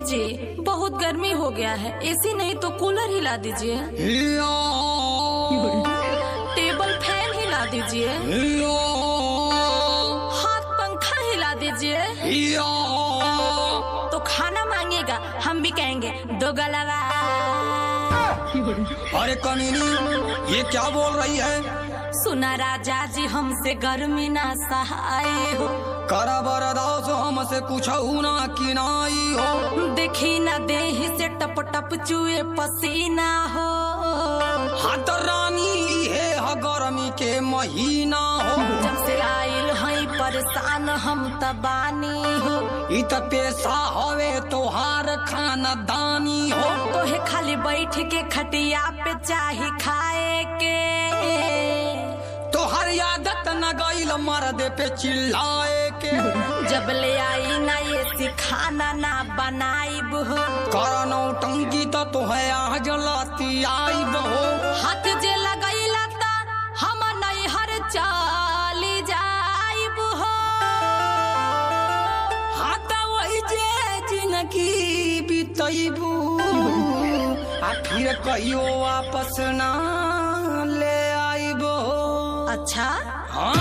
जी बहुत गर्मी हो गया है, एसी नहीं तो कूलर हिला दीजिए, टेबल फैन हिला दीजिए, हाथ पंखा हिला दीजिए। तो खाना मांगेगा, हम भी कहेंगे दो गलवा। अरे कमीनी, ये क्या बोल रही है? सुना राजा जी, हमसे गर्मी ना सहाय हो। करा बरदास हमसे कुछ ना किनाई हो। देखी ना देही से टप टप चुए पसीना हो। हाथ रानी हे ह गर्मी के महीना हो। जब से आइल हई परेशान हम तबानी हो। इ त पेशा हवे तोहार खानदानी हो। तोहे खाली बैठ के खटिया पे चाही खाए के। तोहर आदत न गईल मर्द पे चिल्लाए के। जब ले आई ना ये सिखाना ना बनाइब हो। कर नौटंकी त तोहे आज लाती आई बहो। हाथ जे लगैला त हम नैहर चली जाइब हो। हाँ त वही जे जिंदगी बितैबू, आ फिर कहियो वापस ना ले आईबो। अच्छा। हाँ।